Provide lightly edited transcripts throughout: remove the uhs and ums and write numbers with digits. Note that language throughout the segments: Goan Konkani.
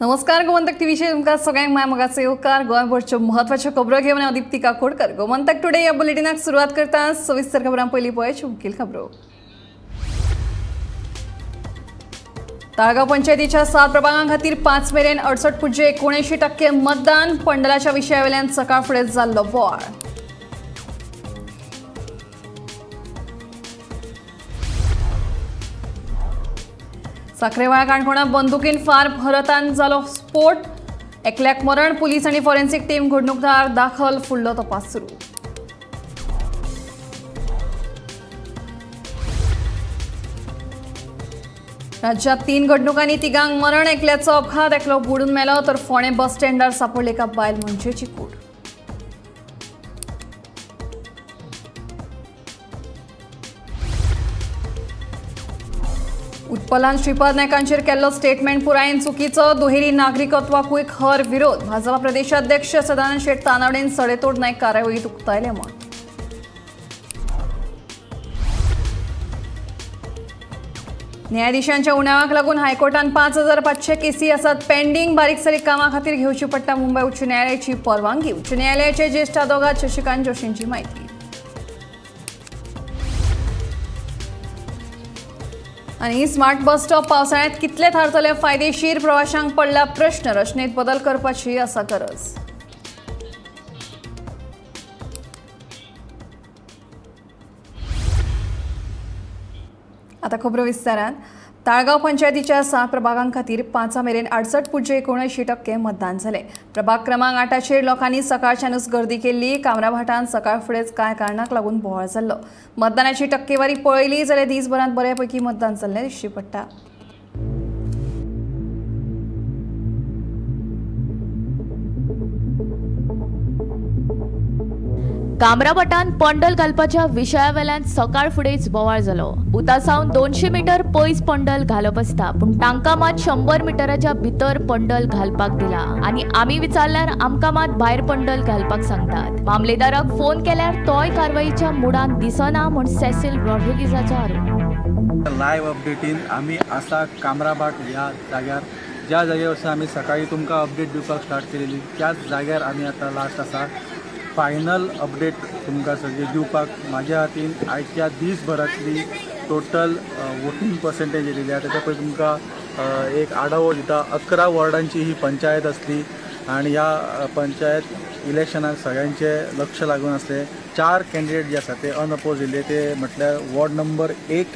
नमस्कार, गोमंतक टीव्हीचेर तुमकां सगळ्यांक माय मोगाचो येवकार। गोंयभरच्यो म्हत्वाच्यो खबरो घेवन हांव दीप्ती काकोडकर। गोमंतक टुडे ह्या बुलेटिनाक सुरवात करता। सविस्तर खबरां पयलीं पळय मुखेल खबरो। ताळगांव पंचायतीच्या 7 प्रभागां खातीर 5 मेरेन 68.79% मतदान। पंडलाच्या विशयावेल्यान सकाळ फुडें जाल्लो बोवाळ। साखरेवाळा काणकोणा बंदुकीन फार भरतान जालो स्फोट, एकल्याक मरण। पुलीस आनी फॉरेन्सिक टीम घडणुकदार दाखल, फुडलो तपास सुरू। राज्यात 3 घडणुकांनी 3 मरण, एकल्याचो अपघात, एकलो बुडून मेलो, तर फोंडें बस स्टँडार सापडली एका बायल मनशेची कूड। उत्पलान श्रीपाद नायकांचेर केल्लो स्टेटमेंट पुरायेन चुकीचो, दुहेरी नागरिकत्वाकूय खर विरोध। भाजपा प्रदेशाध्यक्ष सदानंद शेट तानावडेन सडेतोड नायक कारवायेत उक्तायलें मत। न्यायाधीशांच्या उणावाक लागून हायकोर्टान 5500 केसी आसात पेंडींग। बारीक सारीक कामां खातीर घेवची पडटा मुंबय उच्च न्यायालयाची परवानगी। उच्च न्यायालयाचे ज्येष्ठ आदोगाद शशिकांत जोशींची म्हायती। आनी स्मार्ट बस स्टॉप पावसाळ्यांत कितले थारतले फायदेशीर, प्रवाशांक पडला प्रश्न। रचनेत बदल करपाची आसा गरज। आता खबरो विस्तारान। ताळगांव पंचायतीच्या 7 प्रभागां खातीर 5 मेरेन 68.79% मतदान जालें। प्रभाग क्रमांक 8चेर लोकांनी सकाळच्यानूच गर्दी केल्ली। कामराभाटान सकाळ फुडेंच कांय कारणाक लागून बोवाळ जाल्लो। मतदानाची टक्केवारी पळयली जाल्यार दिसभरांत बऱ्यापैकी मतदान जाल्लें दिश्टी पडटा। कामराभाटान पंडल घालपाच्या विशयावेल्यान सकाळ फुडेंच बोवाळ जालो। बुथा सावन 200 मिटर पयस पंडल घालप आसता, पूण तांकां मात 100 मिटराच्या भितर पंडल घालपाक दिला आनी आमी विचारल्यार आमकां मात भायर पंडल घालपाक सांगतात। मामलेदाराक फोन केल्यार तोय कारवाईच्या मुडान दिसना म्हूण सेसिल रॉड्रिगीजाचो आरोप। लायव्ह अपडेटीन आमी आसा कामराभाट ह्या जाग्यार, ज्या जाग्यार आमी सकाळी तुमकां अपडेट दिवपाक स्टार्ट केलेली त्याच जाग्यार आमी आतां लास्ट आसा। फायनल अपडेट तुमकां सगळी दिवपाक म्हाज्या हातीन आयच्या दीसभरांतली टोटल वोटींग पर्सेंटेज येयलेली आसा। तेच्या पयलीं तुमकां एक आढावो दिता। 11 वॉर्डांची ही पंचायत आसली आनी ह्या पंचायत इलेक्शनाक सगळ्यांचें लक्ष लागून आसलें। 4 कॅन्डिडेट जे आसा ते अनअपोज येयले, ते म्हटल्यार ward number 1,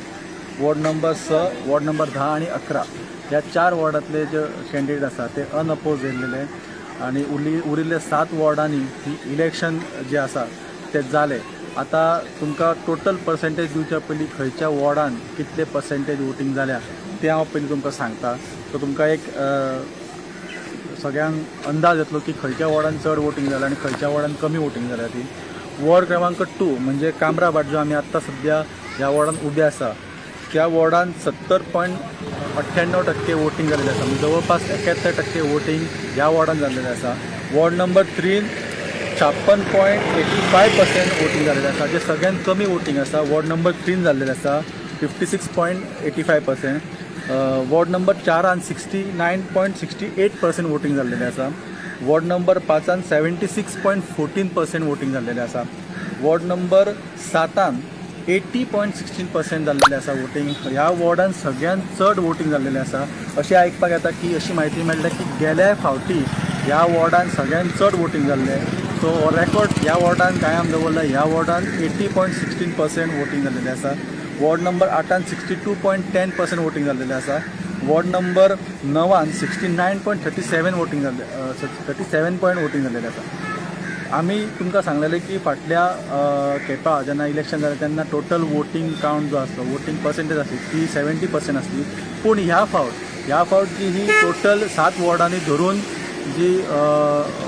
ward number 6, ward number 10 आनी 11 ह्या 4 वॉर्डांतले जे कॅन्डिडेट आसा ते अनअपोज येयलेले आनी उरिल्ले 7 वॉर्डांनी ही इलेक्शन जे आसा ते जालें। आतां तुमकां टोटल पर्सेंटेज दिवच्या पयलीं खंयच्या वॉर्डान कितले पर्सेंटेज वोटींग जाल्या तें हांव पयलीं तुमकां सांगता। सो तुमकां एक सगळ्यांक अंदाज येतलो की खंयच्या वॉर्डान चड वोटींग जालें आनी खंयच्या वॉर्डान कमी वोटींग जाल्या ती। वॉर्ड क्रमांक 2 म्हणजे कामराभाट जो आमी आत्तां सद्या ह्या वॉर्डान उबे आसा त्या वॉर्डान 70.98% वोटींग जाल्लें आसा, म्हणजे जवळपास 71% वोटींग ह्या वॉर्डान जाल्लेलें आसा। वॉर्ड नंबर 3 56.85% वोटींग जाल्लेलें आसा, जें सगळ्यांत कमी वोटींग आसा। वॉर्ड नंबर 3 जाल्लेलें आसा 56.85%। वॉर्ड नंबर 4 69.68% वोटींग जाल्लेलें आसा। वॉर्ड नंबर 5 76.14% वोटींग जाल्लेलें आसा। वॉर्ड नंबर 7 80.16% जाल्लेलें आसा वोटींग। ह्या वॉर्डान सगळ्यांत चड वोटींग जाल्लेलें आसा। अशें आयकपाक येता की अशी म्हायती मेळटा की गेल्या फावटी ह्या वॉर्डान सगळ्यांत चड वोटींग जाल्लें। सो हो रेकॉर्ड ह्या वॉर्डान कायम दवरला। ह्या वॉर्डान 80.16% वोटींग जाल्लेलें आसा। वॉर्ड नंबर 8 62.10% वोटींग जाल्लेलें आसा। वॉर्ड नंबर 9 69.37 वोटींग जाल्लें, 37 पॉयंट वोटींग जाल्लेलें आसा। आमी तुमकां सांगलेलें की फाटल्या खेपा जेन्ना इलेक्शन जालें तेन्ना टोटल वोटींग कावंट जो आसलो, वोटींग पर्सेंटेज आसली ती 70% आसली, पूण ह्या फावट जी ही टोटल 7 वॉर्डांनी धरून जी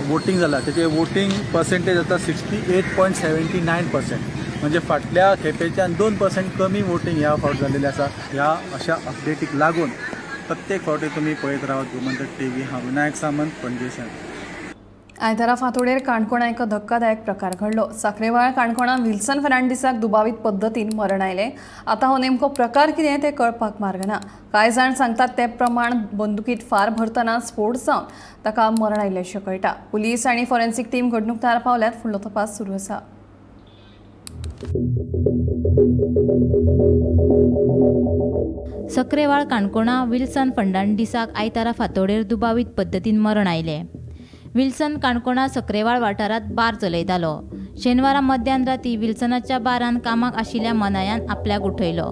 वोटींग जाला तेचे वोटींग पर्सेंटेज आतां 68.79%, म्हणजे फाटल्या खेपेच्यान 2% कमी वोटींग ह्या फावट जाल्लेलें आसा। ह्या अशा अपडेटीक लागून प्रत्येक फावटी तुमी पळयत रावात गोमंतक टीव्ही। हांव विनायक सामंत, पणजेच्यान। आयतारा फांतोडेर काणकोणा एक धक्कादायक प्रकार घडलो. साखरेवाळ काणकोणा विल्सन फर्नांडीसाक दुबावीत पद्दतीन मरण आयलें. आतां हो नेमको प्रकार कितें तें कळपाक मार्ग ना. कांय जाण सांगतात ते प्रमाण बंदुकीत फार भरतना स्फोट जावन ताका मरण आयिल्ल्याचें कळटा. पुलीस आनी फॉरेन्सिक टीम घडणूक थळार पावल्यात. फुडलो तपास सुरू आसा. सक्रेवाळ काणकोणा विल्सन फर्नांडीसाक आयतारा फांतोडेर दुबावीत पद्दतीन मरण आयलें. विल्सन काणकोणा सक्रेवाळ वाठारांत बार चलयतालो. शेनवारा मध्यान राती विल्सनाच्या बारान कामाक आशिल्ल्या मनायान आपल्याक उठयलो.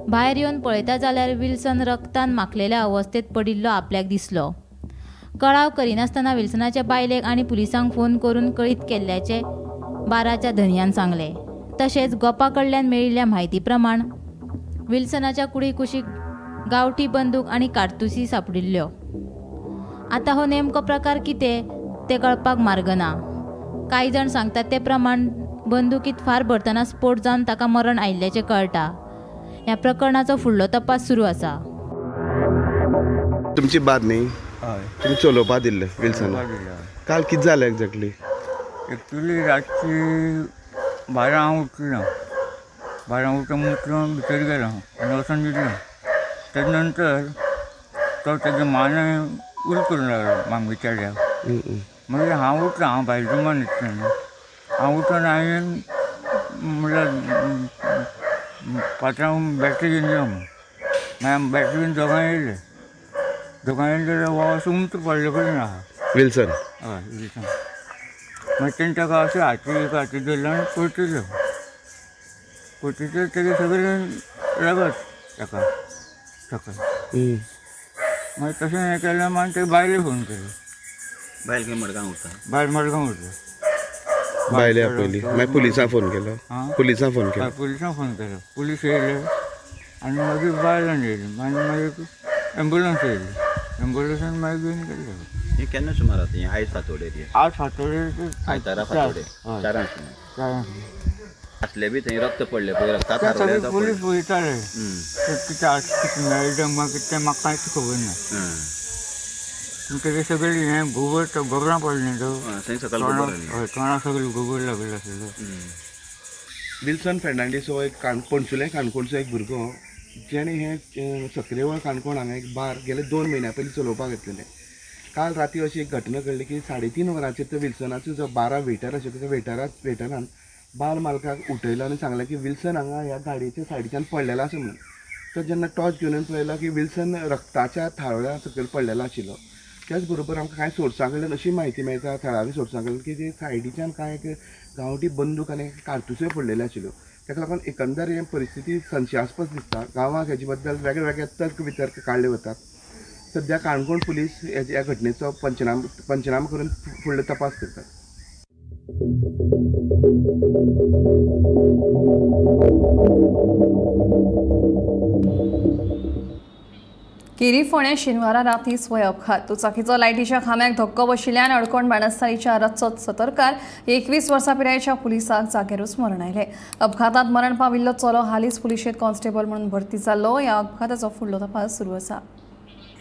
भायर येवन पळयता जाल्यार विल्सन रक्तान माखलेल्या अवस्थेत पडिल्लो आपल्याक दिसलो. कळाव करिनासतना विल्सनाच्या बायलेक आनी पुलिसांक फोन करून कळीत केल्ल्याचें बाराच्या धनयान सांगलें. तशेंच गोपा कडल्यान मेळिल्ल्या म्हायती प्रमाण विल्सनाच्या कुडी कुशीक गांवठी बंदूक आनी कारतुसी सापडिल्ल्यो. आतां हो नेमको प्रकार कितें तें कळपाक मार्ग ना. कांय जाण सांगतात ते प्रमाण बंदुकीत फार भरतना स्फोट जावन ताका मरण आयिल्ल्याचें कळटा. ह्या प्रकरणाचो फुडलो तपास सुरू आसा. तुमची बार न्ही, तुमी चलोवपा दिल्ले विल्सन, काल कितें जालें एक्झॅक्टली? एक्चुली रातची 12 हांव उठलो. 12 उठून उठलो भितर गेलो आनी वचून दिलो. तेजे नंतर तो तेजे माने उल करूंक लागलो मामगेच्या. मागीर हांव उठलो, हांव भायर रुमान न्हिदलो न्हू. हांव उठून हांवें म्हणल्यार पात्रांव बॅटरी घेवन यो म्हूण. मागीर बॅटरी घेवन दोगांय येयले. दोगांय येयले जाल्यार हो असो उंच पडले कडेन आहा विल्सन. हय विल्सन. मागीर तेणें ताका अशें हाती हाती धरलो आनी परतिलो. परतिलो तेगे सगळें रगत ताका सकयल. मागीर तशें हें केलें. मागीर ते बायले फोन केले. बायल खंय मडगांव उरता? बायल मडगांव उरता. बायले आपयली, मागीर पुलिसांक फोन केलो. पुलिसांक फोन केलो. पुलिसांक फोन केलो. पुलीस येयले आनी मागीर बायलां येयली. मागीर मागीर एम्बुलन्स येयली. एम्बुलन्सान मागीर घेवन गेले. हें केन्ना सुमार आतां? हें आयज फांतोडेर? आज फांतोडेर, आयतारा फांतोडेर 4 सुमार. 4 आसले बी थंय रक्त पडलें पळय, रक्ता पुलीस पळयताले कितें कितें मेळटा मागीर तें म्हाका कांयच खबर ना. पूण तेजें सगळें हें गोबर गोबरां पडलें तो हय, तोंडा सगळें गोबर लागलें आसलें. विल्सन फर्नांडीस हो एक पणसुलें काणकोणचो एक भुरगो जेणे हें सक्रेवाळ काणकोण हांगा एक बार गेले 2 म्हयन्या पयलीं चलोवपाक घेतलेलें. काल राती अशी एक घटना घडली की 3:30 वरांचेर तो विल्सनाचो जो बारा वेटर आशिल्लो त्या वेटरान बार मालकाक उठयलो आनी सांगलें की विल्सन हांगा ह्या गाडयेच्या सायडीच्यान पडलेलो आसा म्हणून. तो जेन्ना टॉर्च घेवन पळयलो की विल्सन रक्ताच्या थाळ्या सकयल पडलेलो आशिल्लो. त्याच बरोबर आमकां कांय सोर्सां कडल्यान अशी म्हायती मेळटा, थळावी सोर्सां कडल्यान, की ते सायडीच्यान कांय एक गांवठी बंदूक आनी कारतुसूय पडलेल्यो आशिल्ल्यो. ताका लागून एकंदर हे परिस्थिती संशयास्पद दिसता. गांवांत हेजे बद्दल वेगळे वेगळे तर्क वितर्क काडले वतात. सद्या काणकोण पुलीस ह्या घटनेचो पंचनामा करून फुडलो तपास करतात. केरी फोंड्या शेनवारा राती स्वय अपघात. दुचाकीचो लायटीच्या खांब्याक धक्को बशिल्ल्यान अडकोण बाणस्तारीच्या रचत सतरकार 21 वर्सां पिरायेच्या पुलिसाक जाग्यारूच मरण आयलें. अपघातांत मरण पाविल्लो चलो हालींच पुलिशेंत कॉन्स्टेबल म्हणून भरती जाल्लो. ह्या अपघाताचो फुडलो तपास सुरू आसा.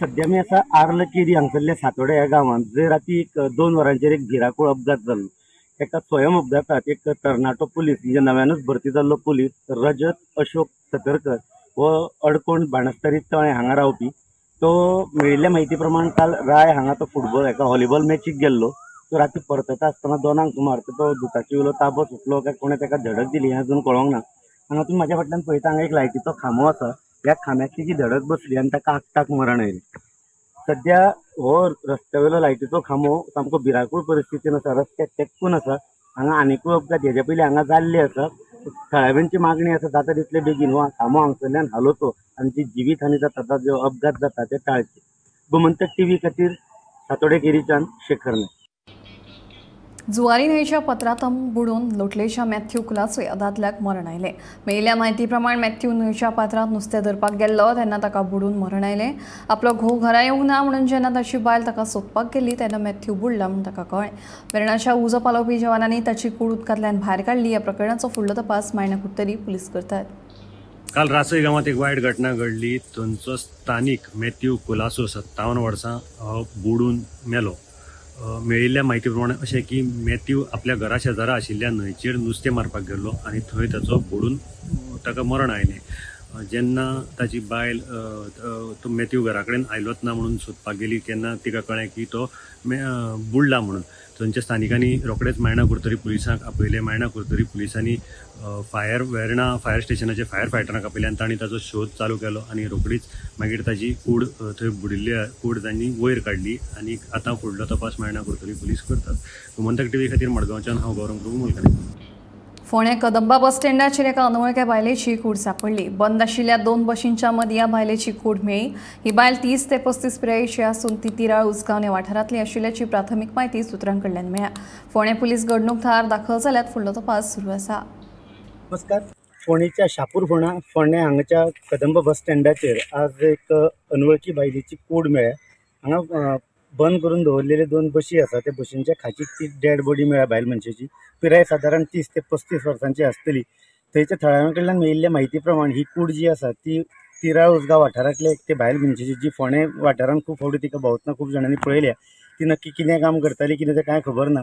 सद्या आमी आसा आर्ल केरी हांगसरल्या सातोड्या ह्या गांवांत, जंय राती एक 2 वरांचेर एक भिरांकूळ अपघात जालो. एका स्वयं अपघातात एक तरणाटो पुलीस, म्हणजे नव्यानूच भरती जाल्लो पुलीस रजत अशोक सतरकर हो अडकोण बाणस्तारी तळें हांगा रावपी. तो मेळिल्ल्या म्हायती प्रमाण काल राय हांगा तो फुटबॉल एका व्हॉलीबॉल मॅचीक गेल्लो. तो राती परतता आसतना 2 सुमार तो दुचाकी वयलो ताबो सुटलो काय कोणें ताका धडक दिली हें अजून कळोंक ना. हांगा तुमी म्हाज्या फाटल्यान पळयता हांगा एक लायटीचो खांबो आसा. ह्या खांब्याक तेजी धडक बसली आनी ताका आकटाक मरण आयलें. सद्या हो रस्त्या वयलो लायटीचो खांबो सामको भिरांकूळ परिस्थितीन आसा, रस्त्याक तेंकून आसा. हांगा आनिकूय अपघात हेज्या पयलीं हांगा जाल्ले आसा. थळाव्यांची मागणी आसा जाता तितले बेगीन हो खांबो हांगसरल्यान हालोवचो आनी जी जिवीत हानी जाता, जो अपघात जाता ते टाळचे. गोमंतक टीव्ही खातीर सातोडे केरीच्यान शेखर नायक. जुवारी न्हंयच्या पत्रांत बुडून लोटलेच्या मॅथ्यू कुलासो ह्या दादल्याक मरण आयलें. मेळिल्ल्या म्हायती प्रमाण मॅथ्यू न्हंयच्या पात्रांत नुस्तें धरपाक गेल्लो तेन्ना ताका बुडून मरण आयलें. आपलो घोव घरा येवंक ना म्हणून जेन्ना ताची बायल ताका सोदपाक गेली तेन्ना मॅथ्यू बुडला म्हूण ताका कळ्ळें. वेर्णाच्या उजो पालोवपी जवानांनी ताची कूड उदकांतल्यान भायर काडली. ह्या प्रकरणाचो फुडलो तपास मायणा कुडतरी पुलीस करतात. काल रासय गांवांत एक वायट घटना घडली. थंयचो स्थानीक मॅथ्यू कुलासो 57 वर्सां बुडून मेलो. मेळिल्ल्या म्हायती प्रमाणे अशें की मॅथ्यू आपल्या घरा शेजारा आशिल्ल्या न्हंयचेर नुस्तें मारपाक गेल्लो आनी थंय ताचो बुडून ताका मरण आयलें. जेन्ना ताची बायल तो मॅथ्यू घरा कडेन आयलोच ना म्हणून सोदपाक गेली तेन्ना तिका कळ्ळें की तो बुडला म्हणून. थंयच्या स्थानिकांनी रोखडेच मायणा कुडतरी पुलिसांक आपयले. मायणा कुडतरी पुलिसांनी फायर वेर्णा फायर स्टेशनाचे फायर फायटरांक आपयले आनी तांणी ताचो शोध चालू केलो आनी रोखडीच मागीर ताजी कूड थंय बुडिल्ली कूड तांणी वयर काडली आनी आतां फुडलो तपास मायणा कुडतरी पुलीस करतात. गोमंतक टीव्ही खातीर मडगांवच्यान हांव गौरव प्रभू मुलकानी. फोंडें कदंबा बस स्टँडाचेर एका अनवळख्या बायलेची कूड सांपडली. बंद आशिल्ल्या दोन बशींच्या मदीं ह्या बायलेची कूड मेळ्ळी. ही बायल 30 ते 35 पिरायेची आसून ती तिराळ उजगांव ह्या वाठारांतली आशिल्ल्याची प्राथमीक म्हायती सुत्रां कडल्यान मेळ्ळ्या. फोंडें पुलीस घडणूक थळार दाखल जाल्यात. फुडलो तपास सुरू आसा. नमस्कार. फोंडेच्या शापूर फोंडें हांगाच्या कदंब बस स्टँडाचेर आज एक अनवळखी बायलेची कूड मेळ्ळ्या. हांगा बंद करून दवरलेले दोन बशी आसा. त्या बशींच्या खाचीक ती डेड बॉडी मेळ्ळ्या बायल मनशेची. पिराय सादारण 30 ते 35 वर्सांची आसतली. थंयच्या थळाव्यां कडल्यान मेळिल्ल्या म्हायती प्रमाण ही कूड जी आसा ती तिराळ उजगांव वाठारांतले एक ते बायल मनशेची, जी फोंडें वाठारांत खूब फावटी तिका भोंवतना खूब जाणांनी पळयल्या. ती नक्की कितें काम करताली कितें तें कांय खबर ना.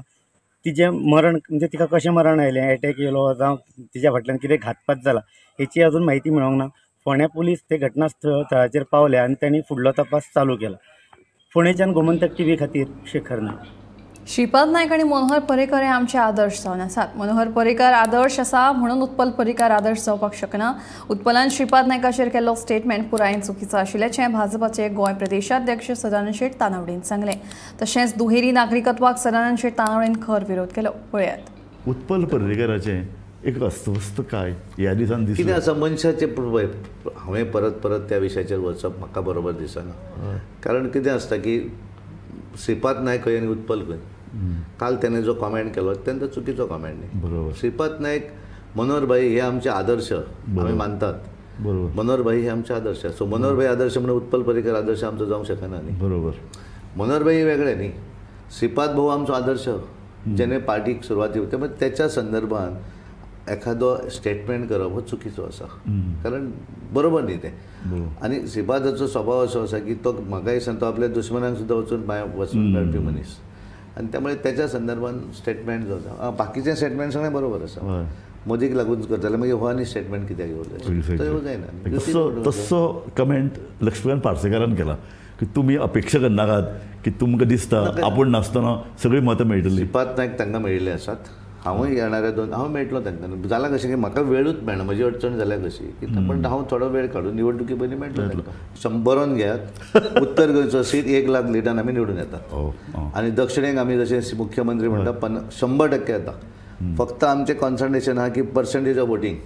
तिचें मरण म्हणजे तिका कशें मरण आयलें, एटॅक येयलो जावं तिच्या फाटल्यान कितें घातपात जाला हेची अजून म्हायती मेळोंक ना. फोंडें पुलीस ते घटनास्थळाचेर पावले आनी तांणी फुडलो तपास चालू केला. फोंडेच्यान गोमंतक टीव्ही खातीर शेखर नायक. श्रीपाद नायक आनी मनोहर पर्रीकर हे आमचे आदर्श जावन आसात. मनोहर पर्रीकर आदर्श आसा म्हणून उत्पल पर्रीकर आदर्श जावपाक शकना. उत्पलान श्रीपाद नायकाचेर केल्लो स्टेटमेंट पुरायेन चुकीचो आशिल्ल्याचें भाजपाचे गोंय प्रदेशाध्यक्ष सदानंद शेट तानावडेन सांगलें. तशेंच दुहेरी नागरिकत्वाक सदानंद शेट तानावडेन खर विरोध केलो. पळयात. उत्पल पर्रीकराचें एक अस्वस्थकाय ह्या दिसान दिसता. कितें आसा मनशाचें, हांवें परत परत त्या विशयाचेर वचप म्हाका बरोबर दिसना. कारण कितें आसता की श्रीपाद नायक खंय आनी उत्पल खंय. काल त्याने जो कॉमेंट केलो अत्यंत चुकीचो कॉमेंट न्ही. बरोबर. श्रीपाद नायक मनोहर भाई हे आमचे आदर्श आमी मानतात. बरोबर. मनोहर भाई हे आमचे आदर्श. सो मनोहर भाई आदर्श म्हणून उत्पल पर्रीकर आदर्श आमचो जावंक शकना न्ही. बरोबर. मनोहर भाई वेगळे न्ही, श्रीपाद भाऊ आमचो आदर्श जेणे पार्टीक सुरवाती त्यामुळे त्याच्या संदर्भात एखादो स्टेटमेंट करप हो चुकीचो आसा. कारण बरोबर न्ही तें. आनी श्रीपादाचो स्वभाव असो आसा की तो म्हाका दिसना तो आपल्या दुश्मनांक सुद्दां वचून वचून मेळपी मनीस आनी त्यामुळे त्याच्या संदर्भात स्टेटमेंट जो आसा बाकीचें स्टेटमेंट सगळें बरोबर आसा. मोदीक लागून करताले मागीर हो आनी स्टेटमेंट कित्याक येवं तो येवं जायना. तसो कमेंट लक्ष्मीकांत पार्सेकारान केला की तुमी अपेक्षा करनाकात की तुमकां दिसता आपूण नासतना सगळीं मतां मेळटलीं. श्रीपाद नायक तांकां मेळिल्ले आसात. हांवूय येणाऱ्या दोन हांव मेळटलो तांकां. जालां कशें की म्हाका वेळूच मेळना, म्हजी अडचण जाल्या कशी की पण हांव थोडो वेळ काडून निवडणुकी पयलीं मेळटलो तांकां. 100 घेयात, उत्तर गोंयचो सीट 1 लाख लिटान आमी निवडून येता आनी दक्षिणेक आमी जशें मुख्यमंत्री म्हणटा 100% येता. फक्त आमचें कॉन्सन्ट्रेशन आहा की पर्संटेज ऑफ वोटींग.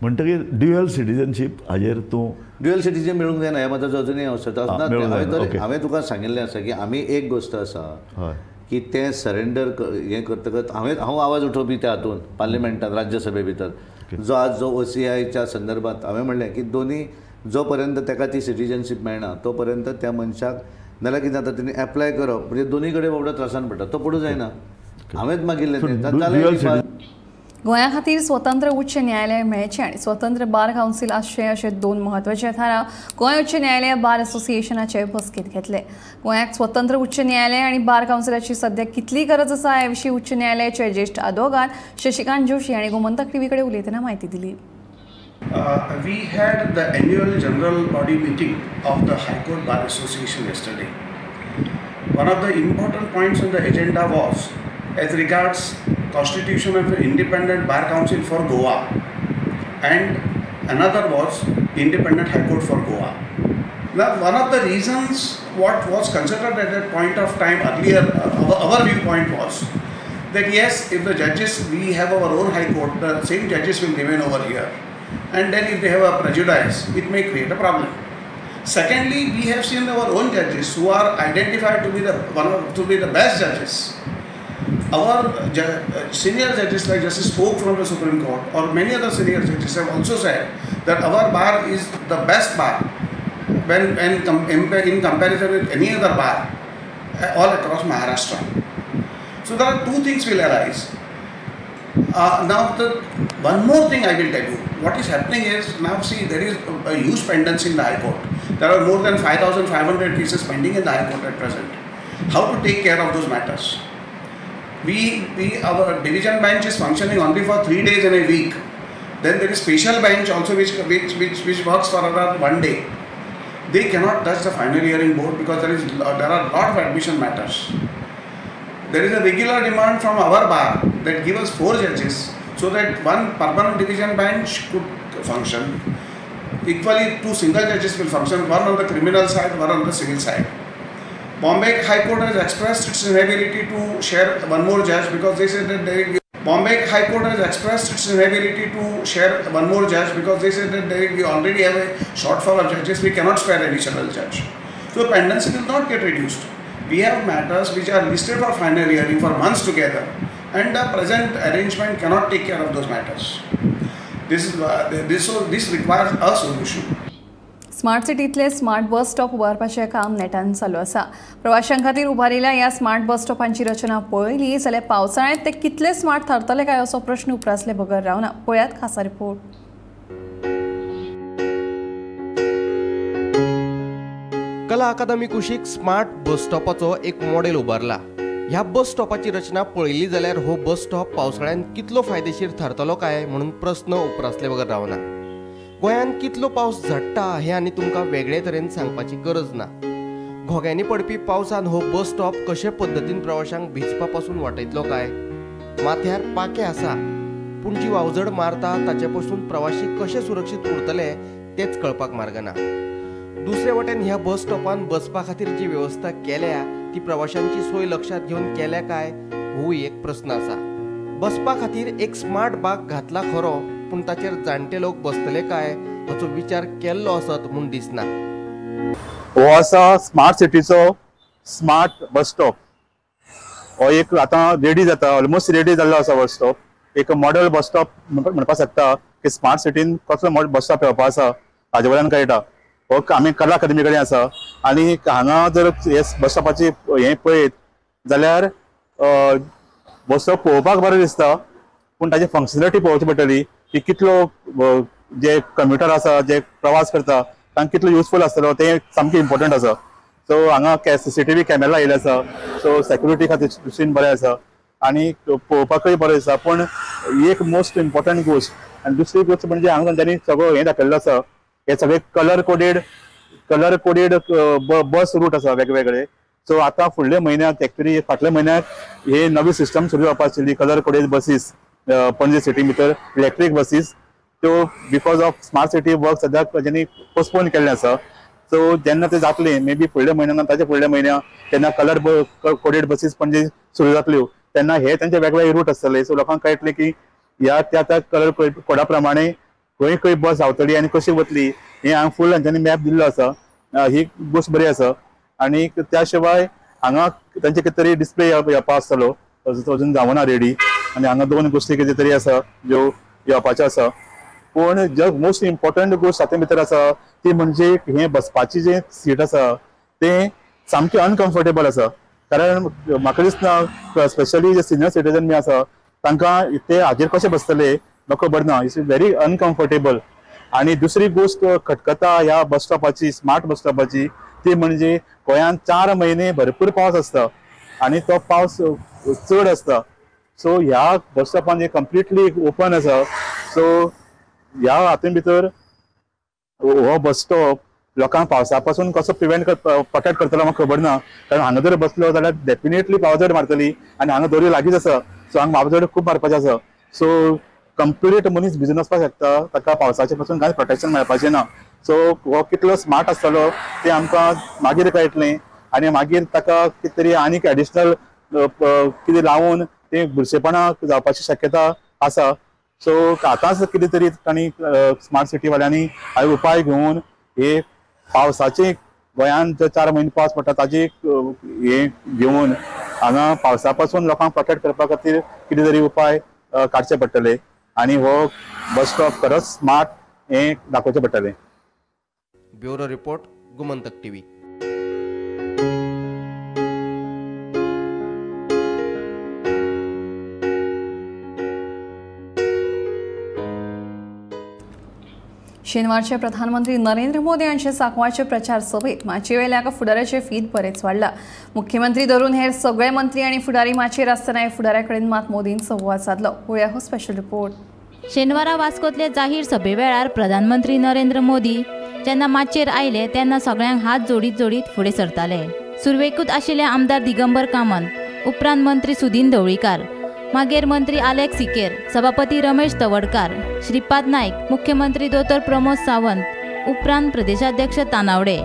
म्हणटकीर ड्युअल सिटीजनशीप हाजेर तूं ड्युअल सिटीजन मेळूंक जायना हें मताचो अजुनूय हांव हांवें तुका सांगिल्लें आसा की आमी एक गोश्ट आसा की तें सरेंडर हें करतकच हांव आवाज उठोवपी त्या हातून पार्लिमेंटान राज्यसभे भितर जो आज जो OCIच्या संदर्भात हांवें म्हणलें की दोनी जो पर्यंत ताका ती सिटीजनशीप मेळना तो पर्यंत त्या मनशाक नाल्यार कितें जाता तेणी एप्लाय करप म्हणजे दोनी कडेन बाबडो त्रासान पडटा, तो पडूं जायना. हांवेंच मागिल्लें तें. गोंया खातीर स्वतंत्र उच्च न्यायालय मेळचें आनी स्वतंत्र बार कावन्सील आसचें अशे दोन म्हत्वाचे थाराव गोंय उच्च न्यायालय बार असोसिएशनाचे बसकेंत घेतले. गोंयाक स्वतंत्र उच्च न्यायालय आनी बार कावन्सिलाची सध्या कितली गरज आसा हे विशीं उच्च न्यायालयाचे ज्येश्ठ आदवोगाद शशिकांत जोशी हांणी गोमंतक टीव्ही कडेन उलयतना म्हायती दिली. We had the annual general body meeting of the High Court Bar Association yesterday. One of the important points on the agenda was as regards constitution of an independent bar council for Goa, and another was independent High Court for Goa. Now, one of the reasons what was considered at that point of time earlier, our viewpoint was that yes, if the judges, we have our own High Court, the same judges will remain over here, and then if they have a prejudice, it may create a problem. Secondly, we have seen our own judges who are identified to be the to be the best judges. Our senior judges like Justice Oak from the Supreme Court or many other senior judges have also said that our bar is the best bar when in comparison with any other bar all across Maharashtra. So there are two things will arise. Now the one more thing I will tell you. What is happening is now see there is a huge pendency in the High Court. There are more than 5,500 cases pending in the High Court at present. How to take care of those matters? We our division bench is functioning only for 3 days in a week. Then there is special bench also which works for around 1 day. They cannot touch the final hearing board because there are lot of admission matters. There is a regular demand from our bar that give us 4 judges so that one permanent division bench could function. Equally, 2 single judges will function, one on the criminal side, one on the civil side. Bombay High Court has expressed its inability to share one more judge because they said that they Bombay High Court has expressed its inability to share one more judge because they said that we already have a shortfall of judges, we cannot spare additional judge. So pendency will not get reduced. We have matters which are listed for final hearing for months together, and the present arrangement cannot take care of those matters. This requires a solution. Smart सिटींतले smart bus stop उबारपाचें काम नेटान चालू आसा. प्रवाशां खातीर उबारिल्ल्या ह्या स्मार्ट बस स्टॉपांची रचना पळयली जाल्यार पावसाळ्यांत ते कितले स्मार्ट थारतले काय असो प्रश्न उप्रासले बगर रावना. पळयात खासा रिपोर्ट. कला अकादमी कुशीक स्मार्ट बस स्टॉपाचो एक मॉडेल उबारला. ह्या बस स्टॉपाची रचना पळयली जाल्यार हो बस स्टॉप पावसाळ्यांत कितलो फायदेशीर थारतलो काय म्हणून प्रस्न उप्रासले बगर रावना. गोंयांत कितलो पावस झडटा हें आनी तुमकां वेगळे तरेन सांगपाची गरज ना. घोग्यांनी पडपी पावसान हो बस स्टॉप कशे पद्दतीन प्रवाशांक भिजपा पासून वाटयतलो काय? माथ्यार पाखें आसा पूण जी वावझड मारता ताचे पसून प्रवाशी कशे सुरक्षीत उरतले तेच कळपाक मार्ग ना. दुसरे वटेन ह्या बस स्टॉपान बसपा खातीर जी वेवस्था केल्या ती प्रवाशांची सोय लक्षांत घेवन केल्या काय होवूय एक प्रस्न आसा. बसपा खातीर एक स्मार्ट बाग घातला खरो पूण ताचेर जाणटे लोक बसतले काय हाचो विचार केल्लो आसत म्हूण दिसना. हो आसा स्मार्ट सिटीचो स्मार्ट बस स्टॉप. हो एक आतां रेडी जाता, ऑलमोस्ट रेडी जाल्लो आसा बस स्टॉप. एक मॉडल बस स्टॉप म्हणपाक शकता की स्मार्ट सिटीन कसलो मॉडल बस स्टॉप येवपा आसा हाजे वयल्यान कळटा. हो आमी कला अकादमी कडेन आसा आनी हांगा जर हे बस स्टॉपाची हें पळयत जाल्यार बस स्टॉप पळोवपाक बरें दिसता पूण ताची फंक्शनलिटी पळोवची पडटली की कितलो जे कम्युटर आसा जे प्रवास करता तांकां कितलो युजफूल आसतलो तें सामकें इम्पोर्टंट आसा. सो हांगा CCTV camera आयिल्ले आसा, सो सेक्युरिटी खातीर दृश्टीन बरें आसा आनी पळोवपाकूय बरें आसा. पूण एक मोस्ट इम्पोर्टंट गोश्ट आनी दुसरी गोश्ट म्हणजे हांगा तांच्यांनी सगळो हें दाखयल्लो आसा, हे सगळे colour coded bus route आसा वेगवेगळे. सो आतां फुडल्या म्हयन्याक एक्चुअली फाटल्या म्हयन्याक हे नवी सिस्टम सुरू जावपा आशिल्ली कलर कोडेड बसीस पणजे सिटी भितर इलेक्ट्रीक बसीस, त्यो because of smart city work सद्याक तांच्यांनी पोस्टपोन केल्लें आसा. सो जेन्ना ते जातले मे बी फुडल्या म्हयन्यान ताच्या फुडल्या म्हयन्या तेन्ना कलर कोडेड बसीस पणजे सुरू जातल्यो तेन्ना हे तांचे वेगवेगळे रूट आसतले. सो लोकांक कळटलें की ह्या त्या त्या कलर कोडा प्रमाणे खंय खंय बस धांवतली आनी कशी वतली हें हांगा फूल तांच्यांनी मॅप दिल्लो आसा. ही गोश्ट बरी आसा आनी त्या शिवाय हांगा तांचे कितें तरी डिस्प्ले येवपा आसतलो, अजून जावना रेडी. आनी हांगा दोन गोश्टी कितें तरी आसा ज्यो येवपाच्यो आसा. पूण जे मोस्ट इम्पोर्टंट गोश्ट हातूंत भितर आसा ती म्हणजे हें बसपाची जें सीट आसा तें सामकें अनकम्फर्टेबल आसा. कारण म्हाका दिसना स्पेशली जे सिनियर सिटीजन बी आसा तांकां ते हाजेर कशें बसतले म्हाका खबर ना. It's very uncomfortable. आनी दुसरी गोश्ट खटकता ह्या बस स्टॉपाची, स्मार्ट बस स्टॉपाची, ती म्हणजे गोंयांत 4 म्हयने भरपूर पावस आसता आनी तो पावस चड आसता. सो ह्या बस स्टॉपान कंप्लिटली ओपन आसा. सो ह्या हातूंत भितर हो बस स्टॉप लोकांक पावसा पासून कसो प्रिवेंट प्रोटेक्ट करतलो म्हाका खबर ना. कारण हांगा जर बसलो जाल्यार डेफिनेटली पावजड मारतली आनी हांगा दोरी लागींच आसा. सो हांगा पावजड खूब मारपाचें आसा. सो कंप्लीट मनीस भिजून वचपाक शकता, ताका पावसाचे पासून कांय प्रोटेक्शन मेळपाचें ना. सो हो कितलो स्मार्ट आसतलो तें आमकां मागीर कळटलें आनी मागीर ताका कितें तरी आनीक एडिशनल कितें लावन तें बुरशेपणां जावपाची शक्यता आसा. सो आतांच कितें तरी तांणी स्मार्ट सिटीवाल्यांनी उपाय घेवन हे पावसाचे गोंयांत जे 4 म्हयने पावस पडटा ताजी हे घेवन हांगा पावसा पासून लोकांक प्रोटेक्ट करपा खातीर कितें तरी उपाय काडचे पडटले आनी हो बस स्टॉप खरोच स्मार्ट हें दाखोवचें पडटलें. Bureau report, Gomantak TV. शेनवारचे प्रधानमंत्री नरेंद्र मोदी हांचे सांकवाळचे प्रचार सभेत माचयेवेल्या एका फुडाऱ्याचे फीत बरेच वाडला. मुख्यमंत्री धरून हेर सगळे मंत्री आनी फुडारी माचयेर आसतना फुडाऱ्या कडेन मात मोदीन संवाद सादलो. पळोवया हो स्पेशल रिपोर्ट. शेनवारा वास्कोतले जाहीर सभे वेळार प्रधानमंत्री नरेंद्र मोदी जेन्ना माचयेर आयले तेन्ना सगळ्यांक हात जोडीत जोडीत फुडें सरताले. सुरवेकूच आशिल्ले आमदार दिगंबर कामत, उपरांत मंत्री सुदीन ढवळीकार, मागीर मंत्री आलेक्स सिकेर, सभापती रमेश तवडकार, श्रीपाद नायक, मुख्यमंत्री दोतोर प्रमोद सावंत, उपरांत प्रदेशाध्यक्ष तानावडे.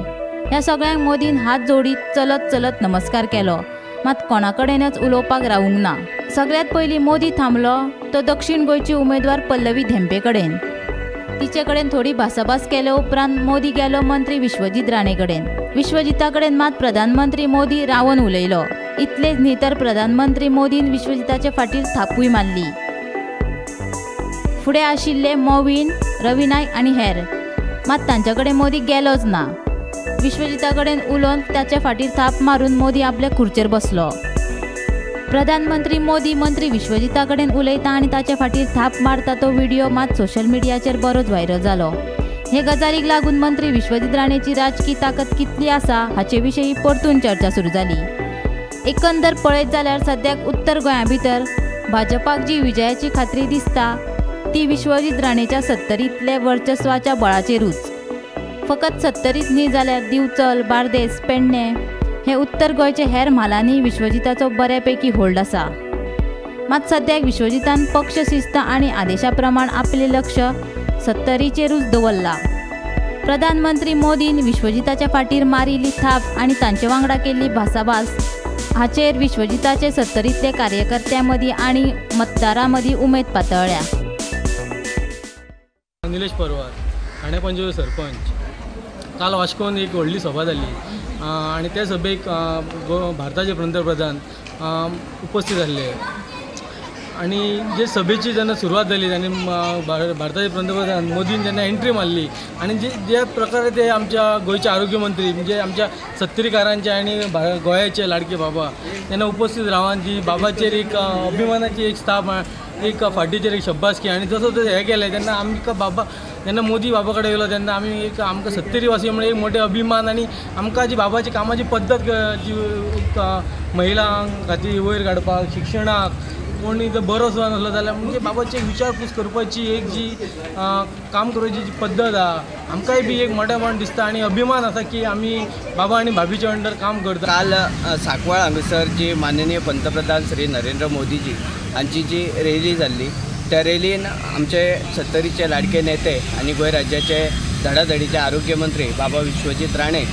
ह्या सगळ्यांक मोदीन हात जोडीत चलत चलत नमस्कार केलो, मात कोणाकडेनच उलोवपाक रावूंक ना. सगळ्यांत पयलीं मोदी थांबलो तो दक्षिण गोंयची उमेदवार पल्लवी धेंपे कडेन. तिचे कडेन थोडी भासाभास केले उपरांत मोदी गेलो मंत्री विश्वजीत राणे कडेन. विश्वजिता कडेन मात प्रधानमंत्री मोदी रावन उलयलो. इतलेच न्ही तर प्रधानमंत्री मोदीन विश्वजिताचे फाटीर थापूय मारली. फुडें आशिल्ले मोविन, रवी नायक आनी हेर, मात तांचे कडेन मोदी गेलोच ना. विश्वजिता कडेन उलोवन ताचे फाटीर थाप मारून मोदी आपले खुर्चेर बसलो. प्रधानमंत्री मोदी मंत्री विश्वजिता कडेन उलयता आनी ताचे फाटीर थाप मारता तो व्हिडिओ मात सोशल मिडियाचेर बरोच व्हायरल जालो. हे गजालीक लागून मंत्री विश्वजीत राणेची राजकी ताकद कितली आसा हाचे विशीं परतून चर्चा सुरू जाली. एकंदर पळयत जाल्यार सद्याक उत्तर गोंया भितर भाजपाक जी विजयाची खात्री दिसता ती विश्वजीत राणेच्या सत्तरींतले वर्चस्वाच्या बळाचेरूच. फकत सत्तरीत न्ही जाल्यार दिवचल, बार्देस, पेडणें हे उत्तर गोंयचे हेर म्हालांनी विश्वजिताचो बऱ्यापैकी होल्ड आसा. मात सद्याक विश्वजितान पक्ष शिस्त आनी आदेशा प्रमाण आपलें लक्ष सत्तरीचेरूच दवरलां. प्रधानमंत्री मोदीन विश्वजिताच्या फाटीर मारिल्ली थाप आनी तांचे वांगडा केल्ली भासाभास हाचेर विश्वजिताचे सत्तरींतले कार्यकर्त्यां मदीं आनी मतदारां मदीं उमेद पातळ्ळ्या. निलेश परवार, ठाणे पंचायत सरपंच. काल वास्कोन एक व्हडली सभा जाली आनी त्या सभेक भारताचे पंतप्रधान उपस्थित आसले आनी जे सभेची जेन्ना सुरवात जाली आनी भारताचे पंतप्रधान मोदीन जेन्ना एंट्री मारली आनी जे ज्या प्रकारे ते आमच्या गोंयचे आरोग्य मंत्री म्हणजे आमच्या सत्तरीकारांचे आनी गोंयाचे लाडके बाबा तेन्ना उपस्थित रावन जी बाबाचेर एक अभिमानाची एक स्थाप एक फाटीचेर एक शब्बासकी आनी जसो जसो हें केलें तेन्ना आमकां बाबा जेन्ना मोदी बाबा कडेन गेलो तेन्ना आमी एक आमकां सत्तरी वासी म्हणून एक मोठे अभिमान आनी आमकां जी बाबाची कामाची पद्दत जी एक महिलां खातीर वयर काडपाक, शिक्षणाक कोणी जर बरो सुद्दां नासलो जाल्यार म्हणजे बाबाची विचारपूस करपाची एक जी काम करपाची जी पद्दत आहा आमकांय बी एक मोठेपण दिसता आनी अभिमान आसा की आमी बाबा आनी भाभीच्या अंडर काम करता. काल सांकवाळ हांगासर जी माननीय पंतप्रधान श्री नरेंद्र मोदीजी हांची जी रॅली जाल्ली त्या रॅलीन आमचे सत्तरीचे लाडके नेते आनी गोंय राज्याचे धडाधडीचे आरोग्य मंत्री बाबा विश्वजीत राणे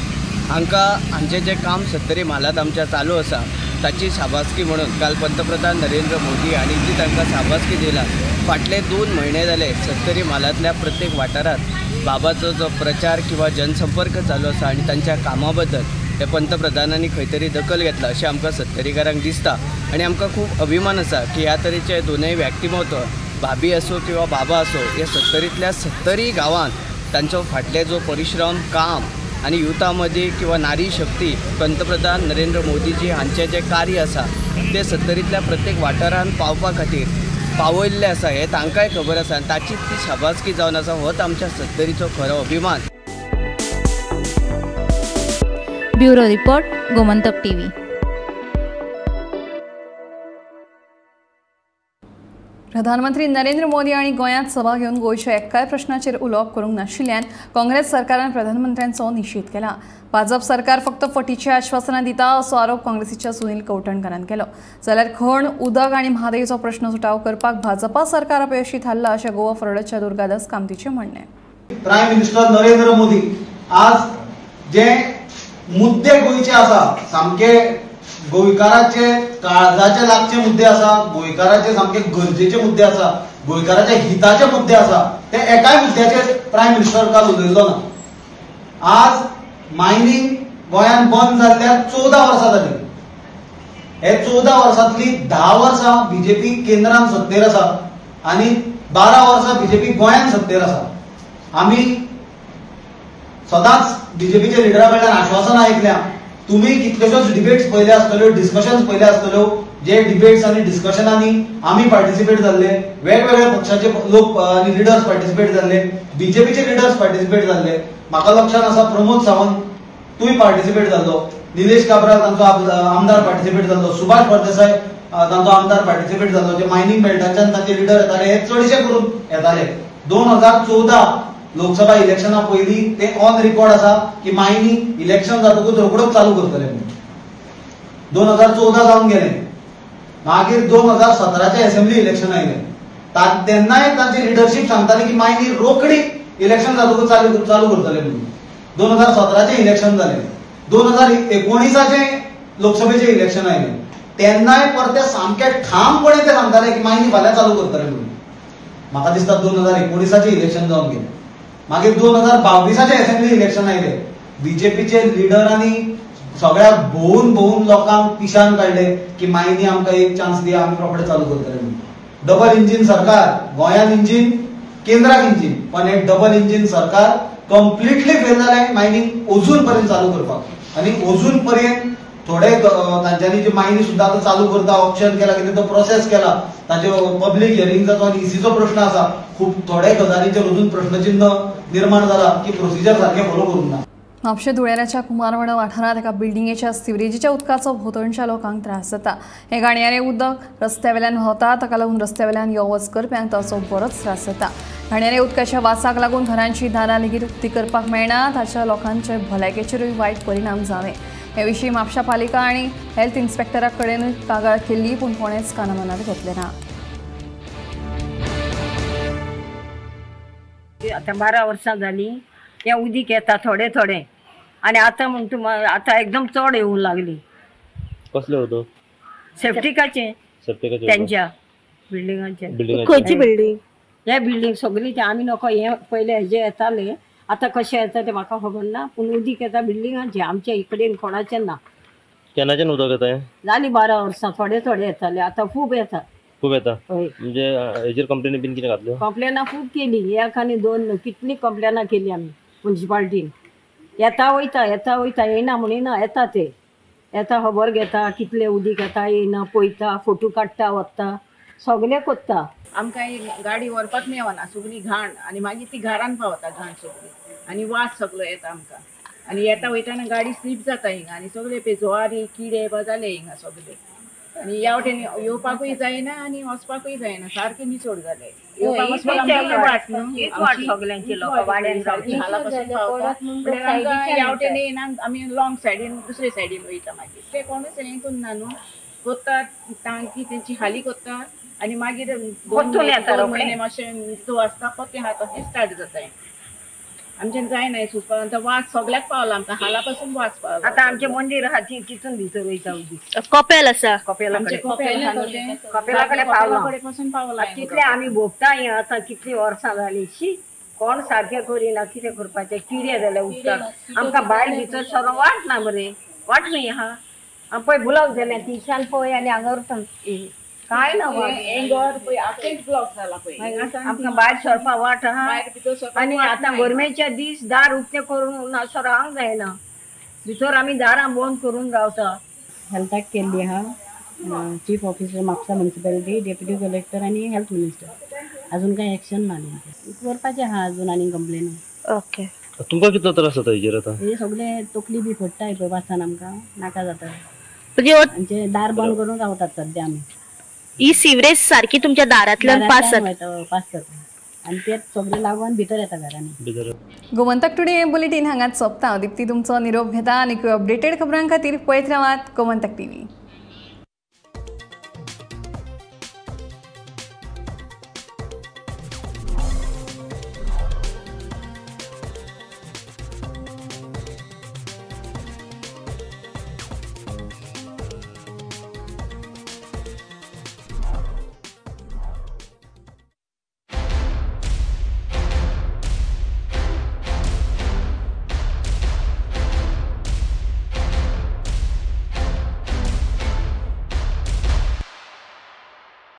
हांकां हांचें जें काम सत्तरी म्हालांत आमच्या चालू आसा ताची शाबासकी म्हणून काल पंतप्रधान नरेंद्र मोदी हांणी जी तांकां शाबासकी दिला. फाटले 2 म्हयने जाले सत्तरी म्हालांतल्या प्रत्येक वाठारांत बाबाचो जो प्रचार किंवा जनसंपर्क चालू आसा आनी तांच्या कामा बद्दल हे पंतप्रधानांनी खंय तरी दखल घेतला अशें आमकां सत्तरीकारांक दिसता आनी आमकां खूब अभिमान आसा की ह्या तरेचे दोनूय व्यक्तिमत्व भाभी आसूं किंवा बाबा आसूं हे सत्तरींतल्या सत्तरी गांवांत तांचो फाटले जो परिश्रम काम आनी युथा मदीं किंवा नारी शक्ती पंतप्रधान नरेंद्र मोदीजी हांचें जें कार्य आसा तें सत्तरींतल्या प्रत्येक वाठारांत पावपा खातीर पावयल्लें आसा हें तांकांय खबर आसा आनी ताची ती शाबासकी जावन आसा होच आमच्या सत्तरीचो खरो अभिमान. Bureau report, Gomantak TV. प्रधानमंत्री नरेंद्र मोदी आनी गोंयांत सभा घेवन गोंयच्या एकाय प्रश्नाचेर उलोवप करूंक नाशिल्ल्यान काँग्रेस सरकारान प्रधानमंत्र्यांचो निशेध केला. भाजप सरकार फक्त फटीची आश्वासनां दिता असो आरोप काँग्रेसीच्या सुनील कवठणकरान केलो. जाल्यार खण, उदक आनी म्हादयचो प्रश्न सुटावो करपाक भाजपा सरकार अपयशी थारला अशें गोवा फॉरवर्डाच्या दुर्गादास कामतीचें म्हणणें. प्रायम मिनिस्टर नरेंद्र मोदी आज जे मुद्दे गोंयचे आसा सामके गोंयकाराचे काळजाचे लागचे मुद्दे आसा, गोंयकाराचे सामके गरजेचे मुद्दे आसा, गोंयकाराच्या हिताचे मुद्दे आसा, ते एकाय मुद्द्याचेर प्रायम मिनिस्टर काल उलयलो ना. आज मायनिंग गोंयांत बंद जाल्ल्याक 14 वर्सां जाली. हे 14 वर्सांतली 10 वर्सां बीजेपी केंद्रान सत्तेर आसा आनी 12 वर्सां बीजेपी गोंयांत सत्तेर आसा. आमी सदांच बीजेपीच्या लिडरा कडल्यान आश्वासनां आयकल्या. तुम्ही कितलेशोच डिबेट्स पळयले आसतल्यो, डिस्कशन्स पळयले आसतल्यो. जे डिबेट्स आनी डिस्कशनांनी आमी पार्टिसिपेट जाल्ले, वेगवेगळ्या पक्षाचे लोक आनी लिडर्स पार्टिसिपेट जाल्ले, बीजेपीचे लिडर्स पार्टिसिपेट जाल्ले. म्हाका लक्षात आसा प्रमोद सावंत तूय पार्टिसिपेट जाल्लो, निलेश काब्राल तांचो आमदार पार्टिसिपेट जाल्लो, सुभाष फळदेसाय तांचो आमदार पार्टिसिपेट जाल्लो. जे मायनिंग बेल्टाच्यान तांचे लिडर येताले हे चडशे करून येताले. 2014 लोकसभा इलेक्शना पयलीं ते ऑन रिकॉर्ड आसा की मायनिंग इलेक्शन जातकूच रोखडोच चालू करतले म्हणून. 2014 जावन गेले, मागीर 2017 असेंब्ली इलेक्शन आयलें, तेन्नाय तांची लिडरशीप सांगताली की मायनी रोखडी इलेक्शन जातकूच चालू करतले म्हणून. 2017 इलेक्शन जालें, 2019 लोकसभेचें इलेक्शन आयलें, तेन्नाय परते सामके ठामपणे ते सांगताले की मायनी फाल्यां चालू करतले म्हणून. म्हाका दिसता 2019 इलेक्शन जावन गेलें, मागीर 2022 असेंब्ली इलेक्शन आयलें, बीजेपीचे लिडरांनी सगळ्या भोवून भोवून लोकांक पिशान काडले की मायनी आमकां एक चान्स दिया, आमी रोखडे चालू करतले म्हणून. डबल इंजीन सरकार, गोंयान इंजीन केंद्राक इंजीन, पण हे डबल इंजीन सरकार कंप्लिटली फेल जालें मायनिंग अजून पर्यंत चालू करपाक. आनी अजून पर्यंत थोडे तांच्यांनी जी मायनी सुद्दां आतां चालू करता, ऑप्शन केला, कितें तो प्रोसेस केला, ताचे पब्लीक हियरिंगचा आनी इसीचो प्रश्न आसा. खूब थोडे गजालींचेर अजून प्रश्नचिन्ह निर्माण जाला की प्रोसिजर सारकें फॉलो करूंक ना. म्हापशें धुळेराच्या कुमारवाडो वाठारांत एका बिल्डिंगेच्या सिवरेजीच्या उदकाचो भोंवतणच्या लोकांक त्रास जाता. हें घाणयारें उदक रस्त्या वेल्यान व्हांवता, ताका लागून रस्त्या वेल्यान यो वच करप्यांक ताचो बरोच त्रास जाता. घाणयाऱ्या उदकाच्या वासाक लागून घरांची दारां लेगीत उक्ती करपाक मेळना, ताच्या लोकांचे भलायकेचेरूय वायट परिणाम जावे. हे विशीं म्हापशा पालिका आनी हेल्थ इन्स्पेक्टरा कडेनूय कागाळ केल्ली, पूण कोणेच कानामनार घेतलें ना. आतां 12 वर्सां जालीं तें उदीक येता थोडे थोडे, आनी आतां म्हणटा आतां एकदम चड येवंक लागली. कसलें उदक? सेफ्टिकाचें, तेंच्या बिल्डिंगाचें. खंयची बिल्डींग? हे बिल्डींग सगळी ते आमी नको हे पयले हेजे येताले, आतां कशें येता तें म्हाका खबर ना, पूण उदीक येता बिल्डिंगाचें, आमच्या इकडेन कोणाचें ना. केन्नाच्यान उदक येता? जाली 12 वर्सां, थोडे थोडे येताले, आतां खूब येता. खूब येता म्हणजे हेजेर कंप्लेनी बीन कितें घातल्यो? कंप्लेनां खूब केली, एक आनी दोन न्हू, कितली कंप्लेनां केली आमी मुन्सिपाल्टीन. येता वयता, येता वयता, येयना म्हणिना, येता ते येता, खबर घेता कितले उदीक येता येयना, पळयता, फोटो काडटा, वता, सगळें करता. आमकां गाडी व्हरपाक मेळना, सगळी घाण, आनी मागीर ती घरान पावता घाण सगळी, आनी वास सगळो येता आमकां. आनी येता वयतना गाडी स्लीप जाता हिंगा, आनी सगळे पळय ज्वारी किडे जाले हिंगा सगळे. आनी ह्या वटेन येवपाकूय जायना आनी वचपाकूय जायना, सारकें निचोड जालें. येवपाक वचपाक वाट न्हू, वाट सगळ्यांची लोकां वाड्यान सारकी हाला पासून पावता, म्हणल्यार आमकां ह्या वटेन येयना, आमी लॉंग सायडीन दुसरे सायडीन वयता. मागीर ते कोणूच हें करना न्हू, कोत्ता टांकी तेंची खाली कोत्ता आनी मागीर 2 म्हयने मातशें नितळ आसता, परतें हात अशें स्टार्ट जाता. आमच्यान जायना सुचपाक, वास सगळ्याक पावला आमकां, हाला पासून वास पावला. आतां आमचें मंदीर आहा तितून भितर वयता उदीक. कपेल आसा, कपेला कडेन पावला पासून पावला. कितले आमी भोगता हें आतां कितलीं वर्सां जालीं, शी कोण सारकें करिना, कितें करपाचें, किडे जाले उदकाक, आमकां भायर भितर सरो वाट ना मरे, वाट न्हय आहा. पळय बुलाव जालें तिशान पळय आनी हांगा काय ना, आमकां भायर सरपाक वाट आहा. आनी आतां गरमेच्या दीस दार उक्तें करून सरांक जायना, भितर आमी दारां बंद करून रावता. हेल्थाक केल्ली आहा, chief officer Mapusa municipality, deputy collector आनी हेल्थ मिनिस्टर. अजून कांय एक्शन ना करपाचें आहा अजून आनी कंप्लेन. ओके, तुमकां कितलो त्रास जाता हेजेर आतां? हे सगळे तकली बी फोडटा पळय वासान, आमकां नाका जाता, आमचे दार बंद करून रावतात सद्या आमी. ही सिवरेज सारकी तुमच्या दारांतल्यान पास जाता, पास जाता आनी ते सगळे लागून भितर येता घरांनी. गोमंतक टुडे हे बुलेटीन हांगाच सोंपता. दीप्ती तुमचो निरोप घेता आनी अपडेटेड खबरां खातीर पळयत रावात गोमंतक टीव्ही.